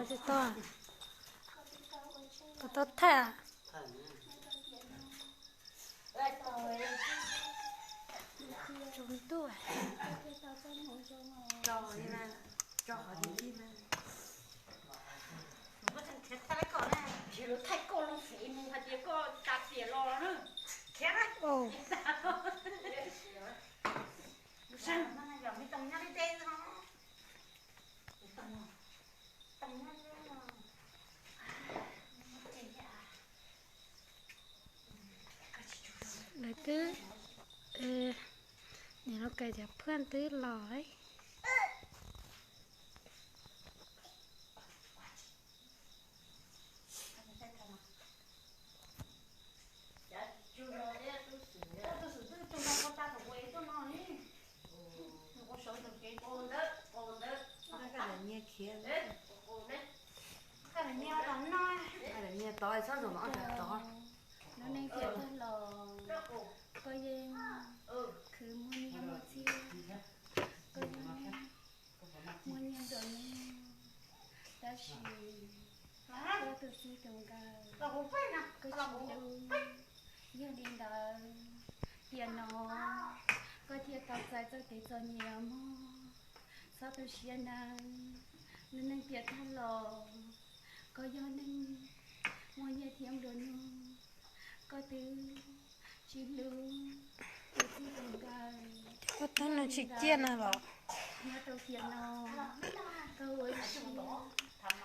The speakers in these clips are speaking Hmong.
Tsis tau, tau thaij. Tsaus ntuj. Thaij koj lub fev mus hais tias koj tas tiam los na. Khiav na. Lawv twb, nim no kais tias Phaj twb los lawm. Lub neej tiam tag los koj yeej khwv muaj nyiaj muaj txiaj, koj yeej muaj nyiaj nplua nuj, tab sis koj tus txij tus nkawm, koj tsis hlub, yog li ntawd tiam no koj thiaj tau txais txoj kev txom nyem mog. Txhob tu siab nawb, lub neej tiam tag los koj yog neeg muaj nyiaj thiab nplua nuj, koj twb tsis hlub tus txij tus nkawm. Koj tab neeg tsis ciaj na los. Nyob rau tiam no koj ua siab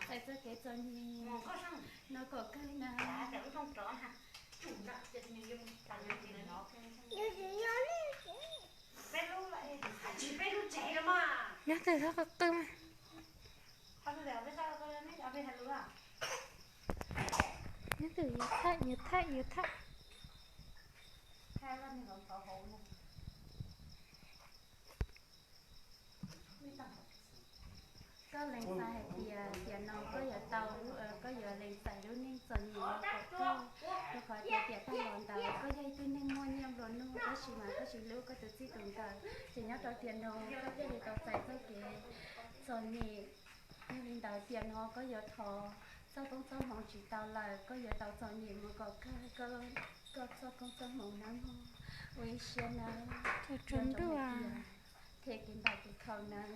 txais txoj kev txom nyem no kom kawg na. Nyob twg txhob qw qw mas. Nyob twg yuav thaij, yuav thaij, yuav thaij. Koj lees txais hais tias tiam no koj yuav tau, koj yuav lees txais lub neej txom nyem no kom kawg, rau qhov tias tiam tag los ntawd koj yog ib tug neeg muaj nyiaj nplua nuj tab sis mas koj tsis hlub koj tus txij tus nkawm, ces nyob rau tiam no koj thiaj li tau txais txoj kev txom nyem. Yog li ntawd tiam no koj yuav thov txoj koob txoj hmoov tsis tau lawm, koj yuav tau txom nyem mus kom kawg koj txoj koob txoj hmoov nawb mog. Ua ib siab nawb, them kev npam kev khaum nawb.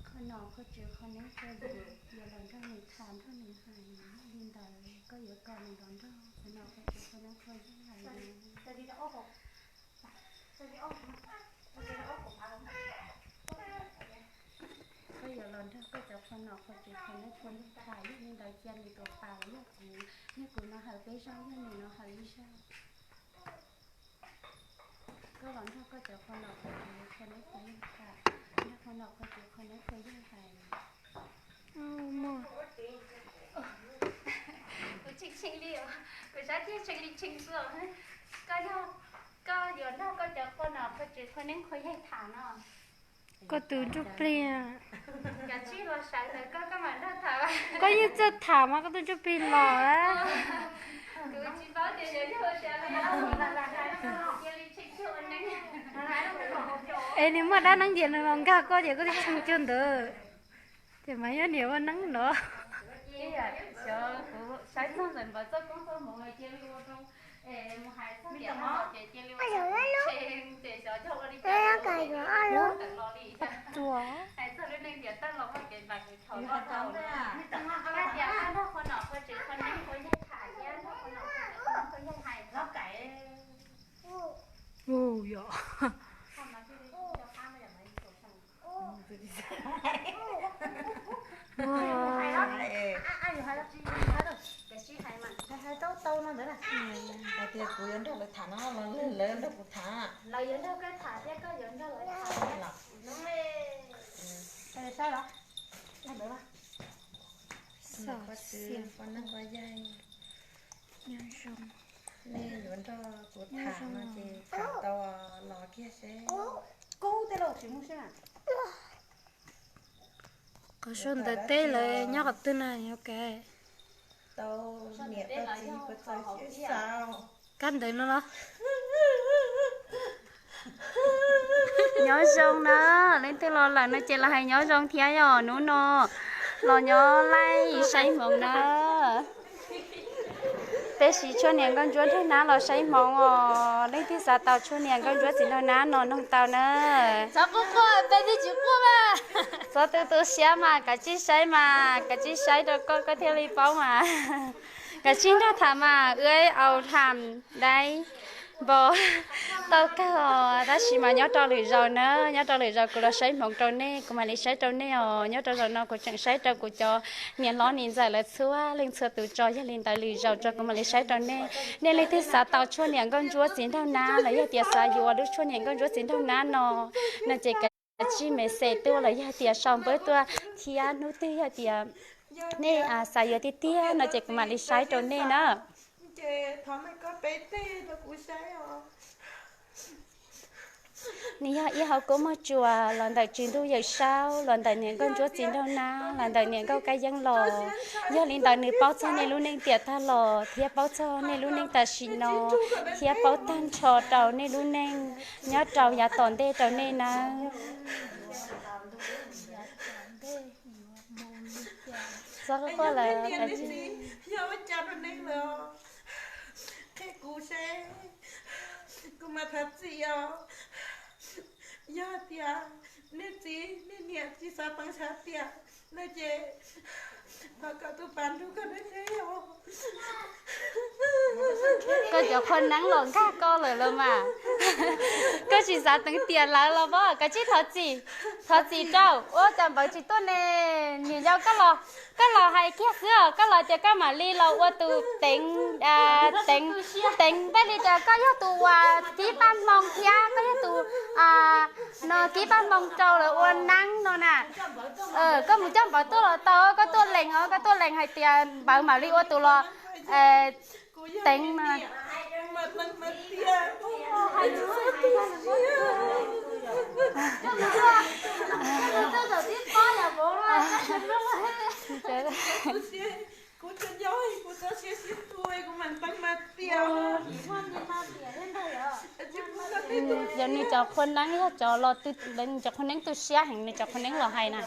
Qhov no koj tseem qhov neeb qhov yaig, yuav los nrog nws tham nrog nws hais li ntawd, koj yuav kom nws los nrog qhov no koj tseem qhov neeb qhov yaig hais li. Koj yuav los nrog koj cov qhua nom qhua tswv qhua neeb qhua yaig tham, yog li ntawd cia nws tus pas los yog kuv, yog kuv no hawm peb zaug, yog nws no hawm ib zaug. Koj los nrog koj cov qhua nom qhua tswv qhua neeb qhua yaig tham, nrog qhua nom qhua tswv qhua neeb qhua yaig hais. Kuv tshee tshee li os, kuv sab tiag tshee li tshee xwb os. Koj yog, koj yuav nrog koj cov qhua nom qhua tswv qhua neeb qhua yaig tham no. Koj tus ntsuj plig. Kav tsij los sawv ntawm koj, koj mam nrog tham. Koj yeej txawj tham mas koj tus ntsuj plig los. Kuv tsis paub tias yog yog ua cas li. Cia li tshee cuag ua neeb. Es nws muaj dab neeb ces nws los nkag koj ces koj thiaj tshee cuag ntawd. Ces mas yog niam ua neeb no. Xyov kuv saib txog ntawm npawg txoj koob txoj hmoov cia li ua rau, mus hais txog tias ces cia li ua rau, ces xyov yog ua li cas tawm los li. Hais txog lub neej tiam tag los muaj kev npam kev khaum los tau. Koj tias koj nrog qhua nom qhua tswv qhua neeb qhua yaig tham thiab nrog qhua nom qhua tswv qhua neeb qhua yaig hais. Ua yom. Hais tias kuv yuav nrog lawv tham no los lawv nrog kuv tham. Lawv yuav nrog koj tham thiab koj yuav nrog lawv tham. Xov xiam, qhua neeb qhua yaig, nyob zoo. Nej yuav nrog kuv tham no ces tham tau los kiag seb. Qhov sau ntawv teb lawv nyob qhov twg na? Tau niam tau txiv puas txaus siab xav? Kab ntawv no los? Nyob zoo na, leej twg los lawm no ces los hais nyob zoo thiab yom. Hnub no los nyob laij saib hmoov na. Peb siv tshuaj niam nkauj ntsuab nraug nab los saib hmoov os. Leej twg xav tau tshuaj niam nkauj ntsuab txiv nraug nab no noog tau na. Txhob tu tu siab mas, kav tsij saib mas, kav tsij saib rau koj koj thiaj li paub mas. Kav tsij nrog tham mas, ua au tham dai npo tau kawg os. Tab sis mas nyob rau lwm zaus na, nyob rau lwm zaus kuv los saib hmoov rau nej, kuv mam li saib rau nej os. Nyob rau zaum no kuv tseem saib rau kuv cov niam hlob niam ntxawm lawv txhua leej txhua tus tso, yog li ntawd lwm zaus tso kuv mam li saib rau nej. Nej leej twg xav tau tshuaj niam nkauj ntsuab txiv nraug nab los yog tias xav yuav lub tshuaj niam nkauj ntsuab txiv nraug nab no, no ces kav tsij message tuaj los yog tias sau npawb tuaj thiab. Hnub twg yog tias nej xav yuav tiag tiag no ces kuv mam li saib rau nej na. Nws yog ib hauv koob muaj tsuas los ntawm Tswv Ntuj Yawm Saub, los ntawm niam nkauj ntsuab txiv nraug nab, los ntawm niam nkauj Kab Yeeb los. Yog li ntawd nws paub txog nej lub neej tiam tag los thiab paub txog nej lub neej tam sim no, thiab paub tag nrho rau nej lub neej nyob rau yav tom ntej rau nej nawb. Txhob quaj lawm. Yog ua cas rau neeg lawm, qhia kuv seb kuv mam thov txim os. Yog tias nej txiv nej niam tsis xav teev xav tiam no ces thov kom tus pas nrug koj dab tsi os. Koj cov qhua neeb los nkag koj lawm los mas. Koj tsis xav teev tiam lawv los mas koj tsij thov txim, thov txim rau. Ua cas npawv tsis tuaj ne? Niam yau, koj los hais kiag xwb os, koj los ces koj mam li los ua tus teev, teev, teev npaj li tias koj yog tus uas kib paj hmoo thiab koj yog tus no kib paj hmoo rau lawv ua neeb no na. Koj mus coj npawv tuaj los tau, koj tuaj lees os, koj tuaj lees hais tias npawv mam li ua tus los teev mas. Yog nws cov qhua neeb yog cov los, nws cov qhua neeb tu siab heev, nws cov qhua neeb los hais na.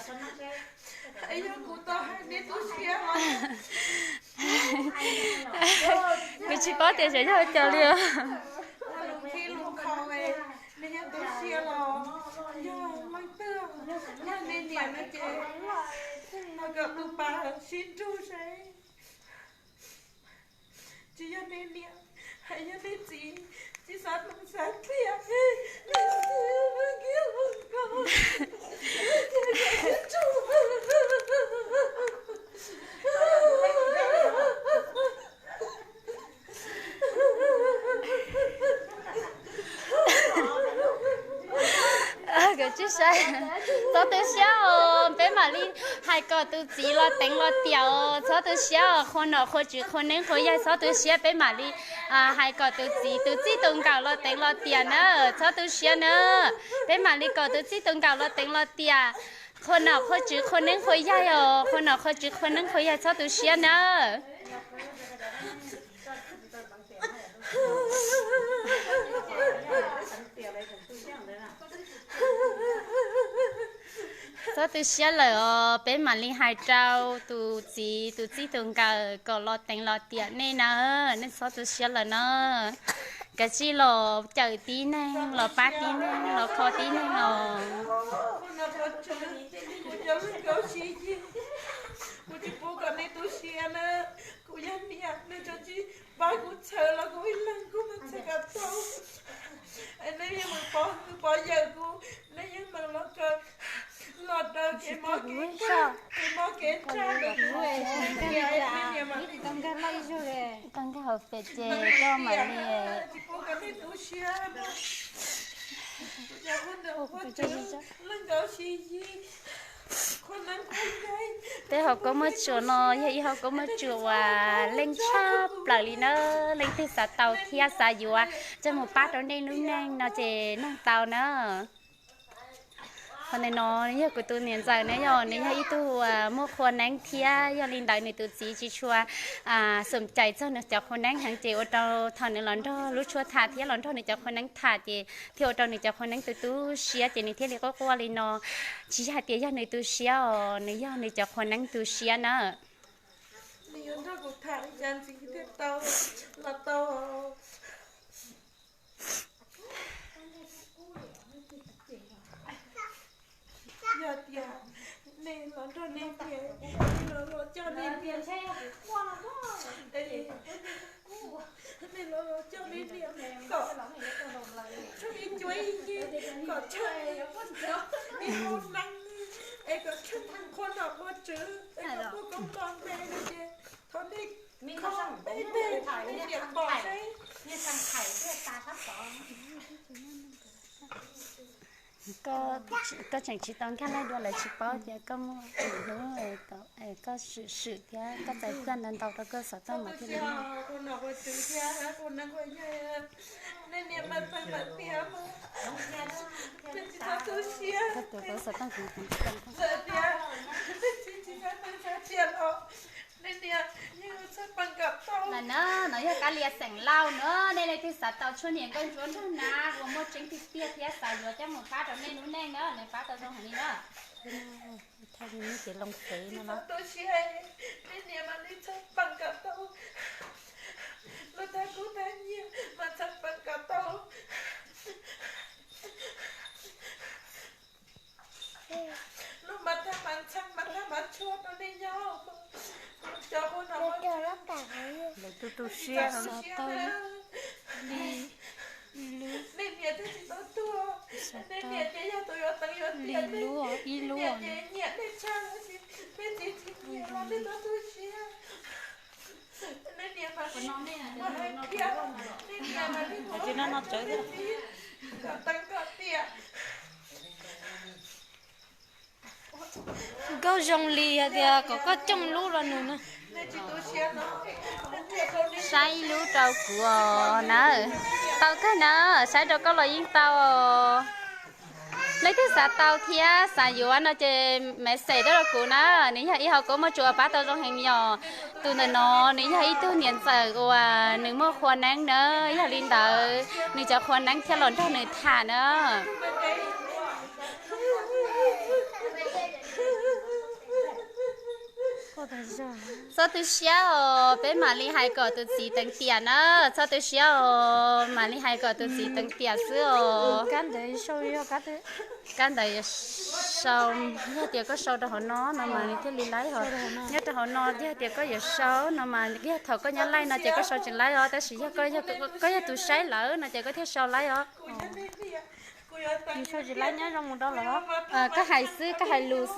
Kuv tsis paub tias xyov yog cov li. Nws yog tu siab los yog leej twg, yog nej niam no ces thov kom tus pas sib nrug seb tsis yog nej niam, hais yog nej txiv tsis xav teev xav tiam. Koj tsis saib, txhob tu siab os, peb mam li hais kom tus txiv los teev los tiam os, txhob tu siab os, qhua nom qhua tswv qhua neeb qhua yaig txhob tu siab, peb mam li hais kom tus txiv tus txij tus nkawm los teev los tiam na, txhob tu siab na, peb mam li kom tus txij tus nkawm los teev los tiam, qhua nom qhua tswv qhua neeb qhua yaig os, qhua nom qhua tswv qhua neeb qhua yaig txhob tu siab na. Txhob tu siab lawm os, peb mam li hais rau tus txiv tus txij tus nkawm kom los teev los tiam nej na, nej txhob tu siab lawm na. Kav tsij los cawm tib neeg, los pab tib neeg, los kho tib neeg os. Kuv tsis pub kom nej tu siab na, kuv yog niam nej tsis pab kuv txhawj los kuv ib leeg kuv mam txhawj kom tau. Nej yeej meem pov yawm kuv, nej yeej meem los kawm los daws kev mob kev ntsaj, kev mob kev ntsaj ntawm kuv, nej niam mam li, koj nkag hauv pem ces koj mam li, tsis pub kom nej tu siab. Kuv cov phooj ywg phooj ywg, leej nkauj Siv Yis, Peb hauv koob muaj tsuas no yog ib hauv koob muaj tsuas uas leej tshaj plaws li na. Leej twg xav tau thiab xav yuav coj mus pab rau nej lub neej no ces noog tau na. Qhov ntawm no yog kuv tus niam ntxawm na, yog nws yog ib tug muaj qhua neeb thiab yog li ntawd nws tus txiv tsis tshua xom cais txog nws cov qhua neeb heev ces ua rau thaum nws los nrog lub tshuab tham thiab los nrog nws cov qhua neeb tham ces thiaj ua rau nws cov qhua neeb tu tu siab ces nws thiaj li quaj quaj li no. Tsis yog hais tias yog nws tu siab os, nws yog nws cov qhua neeb tu siab na. Nws yuav nrog kuv tham li cas ntxiv thiaj tau los tau. Yog tias nej los nrog nej niam, los los coj nej niam, nej los los coj nej niam kom tshuab ib cuab ib yig, kom tshuab ib hau neeb, es kom tshuab qhua nom qhua tswv, es kom muaj koob nto npe no ces thov nej kho peb tej niam pom seb. Koj tseem tsis tau nkag laij dua lawv tsis paub tias koj muaj hnub, koj swm swm thiab koj txais tag ntau ntau rau koj xov tooj mas thiaj li. Nej niam mas txeeb mas tias, nej tsis txhob tu siab. Koj tus koj xov tooj kuv tias, nej tsis tsis txhob tu siab tiag los nej niam yeej txhawb peem kom tau. Mas na, no yog kab lia xeem Lauj na, nej leej twg xav tau tshuaj niam nkauj ntsuab nrog nab uas muaj tseeb tiag tiag thiab xav yuav coj mus pab rau nej lub neej na, nws pab tau zoo heev li na. Tsis txhob tu siab, nej niam mas nej txhawb peem kom tau. Lub thaj kub thaj nyiaj mas txhawb peem kom tau. Lub mas thaj mas ntxhab mas thaj mas tshuaj rau nej nyob. Cov qhua no lawv tu tu siab xav tau li, nej niam thiaj tsis tau tuag. Nej niam ces yog tus yuav teev yuav tiam, nej niam ces nyiam nej tshaj, nej txiv tsis nyiam los nej txhob tu siab. Nej niam mas muaj hais thiab, nej niam mas li mus hais thiab, kom teev kom tiam. Nkauj Zoo Lis hais tias kom koj coj lub los nug na. Saib ib lub rau kuv os na. Tau kawg na, saib rau koj los yeej tau. Leej twg xav tau thiab xav yuav no ces message tuaj rau kuv na. Nws yog ib hauv koob muaj tsuas pab tau zoo heev yom. Tus ntawm no nws yog ib tug niam ntxawm uas nws muaj qhua neeb na, yog li ntawd nws cov qhua neeb thiaj los nrog nws tham na. Txhob tu siab os, peb mam li hais kom tus txiv teev tiam na. Txhob tu siab os, mam li hais kom tus txiv teev tiam xwb os. Kab ntawd sau, yog tias koj sau rau hauv no no mas nws thiaj li laib os. Nyob rau hauv no yog tias koj yuav sau no mas yog thaum koj nyob laij no ces koj sau tsis laib os, tab sis yog koj yog tus saib lawm no ces koj thiaj sau laib os. Koj hais xwb, koj hais lus xwb.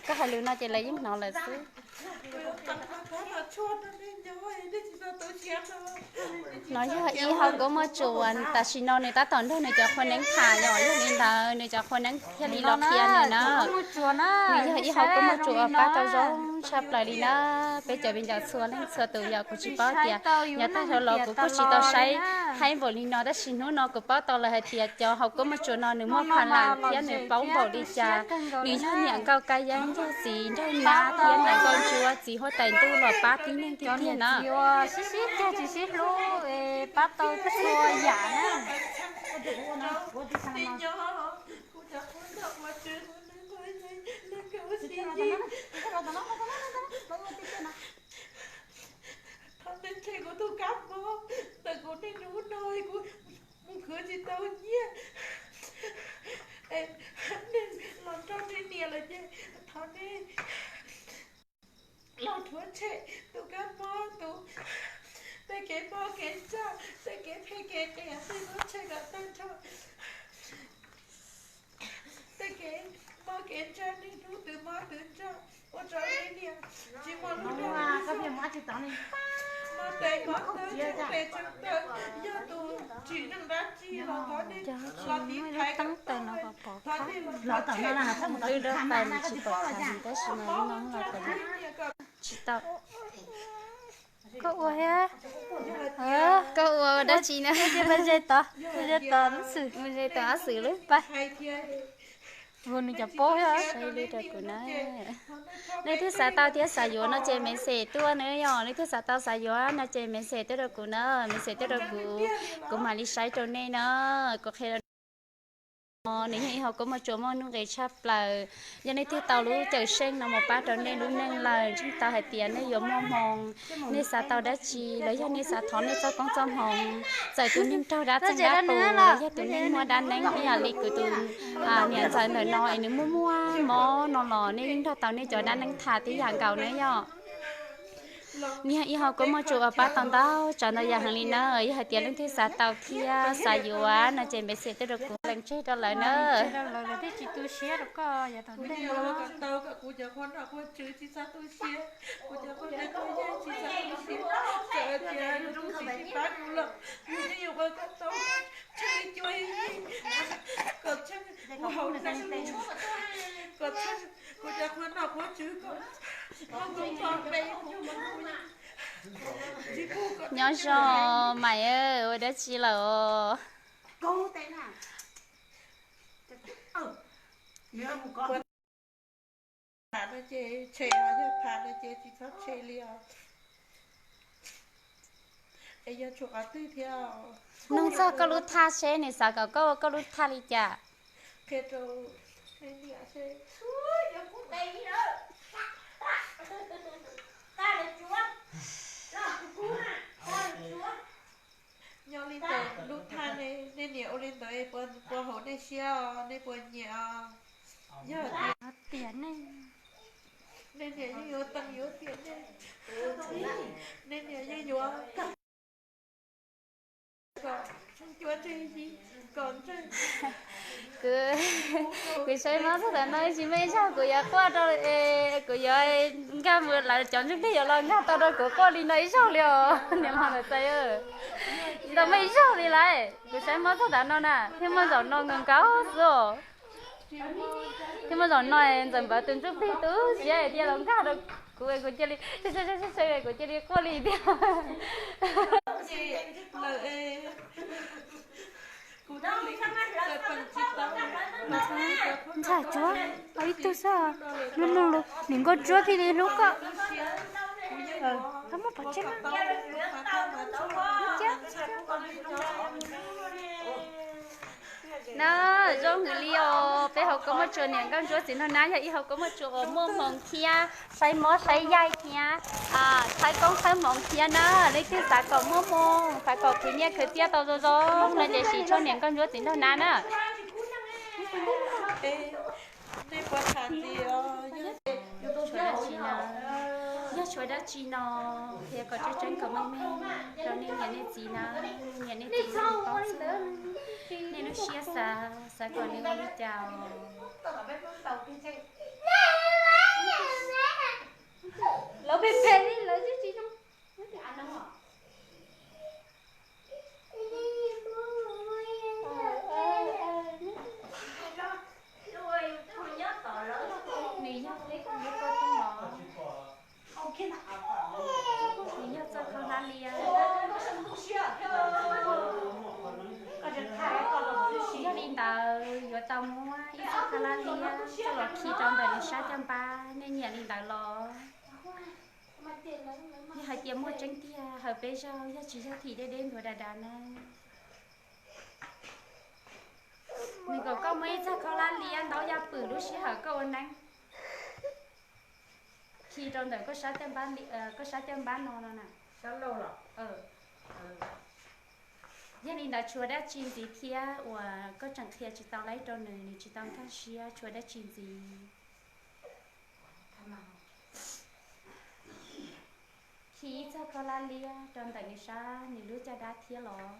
Koj hais lus no ces lawv yeej hnov lawm xwb. No yog ib hauv koob muaj tsuas uas tam sim no nws tab tom nrog nws cov qhua neeb tham yom, yog li ntawd nws cov qhua neeb thiaj li los qhia nws na. Nws yog ib hauv koob muaj tsuas uas pab tau zoo tshaj plaws li na. Peb cov viv ncaus txhua leej txhua tus yom, kuv tsis paub tias yav tag los kuv kuj tsis tau saib haib npaum li no, tab sis hnub no kuv paub tau lawm hais tias cov hauv koob muaj tsuas no nws muaj pha lam thiab nws paub npaum li cas. Nws yog niam nkauj kab yeeb, yog txiv nraug nab thiab niam nkauj ntsuab txiv huab tais ntuj los pab tib neeg tiag tiag na. Sib sib cag tsis sib hlub, pab tau txhua yam na. Thov nej tshem kuv tus kab mob ntawm kuv niaj hnub no, kuv mus khwv tsis tau nyiaj. Nej los nrog nej niam lawm ces thov nej los rhuav tshem tus kab mob, tus, tej kev mob kev ntsaj, tej kev phem kev qias, nej rhuav tshem kom tag nrho. Tej kev mob kev ntsaj, niaj hnub twv mob twv ntsaj, ua rau nej niam tsis muaj lub, mob tes mob taw, tsaug tes tsaug taw, yog tus Cov muaj lub teeb taws no pom pom qab, lub rab taws nws tsis pom qab tab sis mas no los kom tsis tau. Koj ua thiab, koj ua dab tsi na? Ze tod, ze tod xwm, ze tod xwm lub pab. Hu nws cov paub thiab. Saib li rau kuv na. Leej twg xav tau thiab xav yuav no ces message tuaj na yom. Leej twg xav tau xav yuav no ces message tuaj rau kuv na, message tuaj rau kuv, kuv mam li saib rau nej na. Kuv qhia rau nws yog ib hauv koob muaj tsuas muaj nuj nqis tshaj plaws. Yog nej twb tau lub cawm seej no mus pab rau nej lub neej lawm, ntseeg tau hais tias nej yuav muaj hmoo, nej xav tau dab tsi los yog nej xav thov nej txoj koob txoj hmoov, txawm tus neeg raug dab txeeb dab qus los yog tus neeg muaj dab neeb ib yam li kuv tus niam ntxawm ntawm no es nws muaj muaj mob no los nej yeej nrog tau nej cov dab neeb tham tib yam nkaus na yom. Nws yog ib hauv koob muaj tsuas uas pab tau ntau tsav ntau yam heev li na. Yog hais tias leej twg xav tau thiab xav yuav no ces message tuaj rau kuv, lees tseg rau lawv na. Nyob zoo maiv, ua dab tsi lawm os? Tham no ces tshem, yog tham no ces tsis txhob tshem li os. Es yog tshuav qhov twg thiab? Nug txog koj lub thaj seb nws xav kom koj ua koj lub thaj li cas. Qhia rau nej niam seb. Nyob li ntawd lub thaj ne, nej niam ua li ntawd puas haum nej siab os, nej puas nyiam os? Yog tias nej, nej niam yeej yuav tees yuav tiam nej, nej niam yeej yuav kom cuab tseg kom ntseg. Kuv, kuv saib mob txog tav no tsis muaj ib zaug kuv yuav quaj rau, kuv yuav nkag mus lawv cov ntsuj plig yuav los nkag tau rau kuv quaj li no ib zaug li os niam laus ntxawm. Tsis tau muaj ib zaug li lawm, kuv saib mob txog tav no na thiaj muaj zaum no nkaus nkaus xwb os. Thiaj muaj zaum no ntxawm npawv tus ntsuj plig tu siab thiaj los nkag rau kuv, kuv cia li kuv cia li quaj li tiag. Ntxhais tsuab, tau ib tug xwb, hnub nug lus nim nkauj ntsuab thiaj li hlub koj. Koj muab pov tseg. Na, zoo hwm li os, peb hauv koob muaj tsuas niam nkauj ntsuab txiv nraug nab yog ib hauv koob muaj tsuas uas muaj hmoo thiab saib mob saib yaig thiab thawb koob thawb hmoov thiab na. Leej twg xav kom muaj hmoo, xav kom khwv nyiaj khwv txiaj tau zoo zoo no ces sim tshuab niam nkauj ntsuab txiv nraug nab na. Tshuav dab tsi no, yog tshuav dab tsi no, qhia kom tseeb tseeb kom meej meej rau nej niam nej txiv na, nej niam nej txiv paub xwb, nej lub siab xav, xav kom nws ua li cas. Lawv phem phem li lawv twb tsis zoo. Nws yog, nws yog txoj kho hlab liab. Yog li ntawd yuav tau muab ib txoj kho hlab liab coj los khi rau ntawm nws sab caj npab, nej nyiam li ntawd los? Yog hais tias muaj tseeb tiag hawm peb zaug, yog tsis yog thim deb deb ntuag dav dav na. Nws kom koj muab ib txoj kho hlab liab ntaub yaj pwm lub sij hawm koj ua neeb, khi rau ntawm koj sab caj npab, koj sab caj npab no no na. Yog li ntawd tshuav dab tsi ntxiv thiab uas koj tseem qhia tsis tau laib rau nws, nws tsis tau nkag siab, tshuav dab tsi ntxiv? Khi ib txoj kho hlab liab rau ntawm nws sab nws lub caj dab thiab los?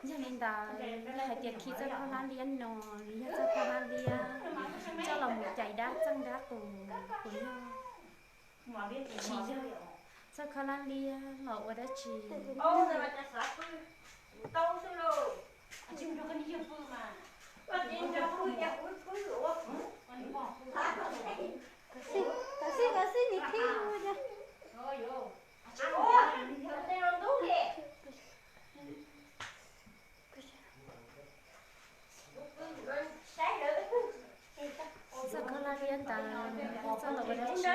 Yog li ntawd, yog hais tias khi txoj khaub hlab liab no, nws yog txoj khaub hlab liab coj los mus cais dab txeej dab qus, puas yog? Tsis yog. Txoj khaub hlab liab los ua dab tsi? Txoj khaub hlab liab ntawd yog txoj los ua dab tsi?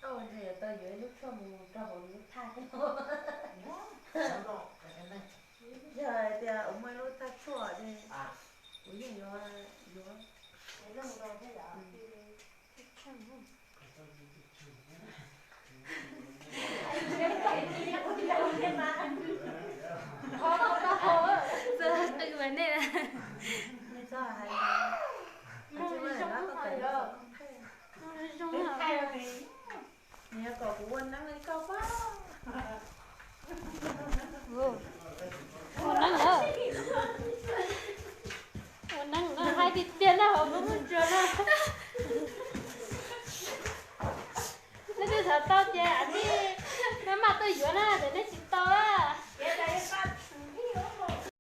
Tau nthe yuav tau yuav ib lub tshuaj mus rau hauv lub thaj thiab. Yog hais tias kuv muaj ib lub thaj tshuaj ces kuv yeej yuav, yuav. Txawj qw mas nej. Nws txawj hais, nws txawj hais lab koj tau zoo. Nws yog kom kuv ua neeb li koj pab. Ua neeb lawm. Ua neeb lawm, hais tiag tiag na, hauv lub muaj tsuag na. Nej twb xav tau ces nej maj maj tuaj yuav na, ces nej tsis tau.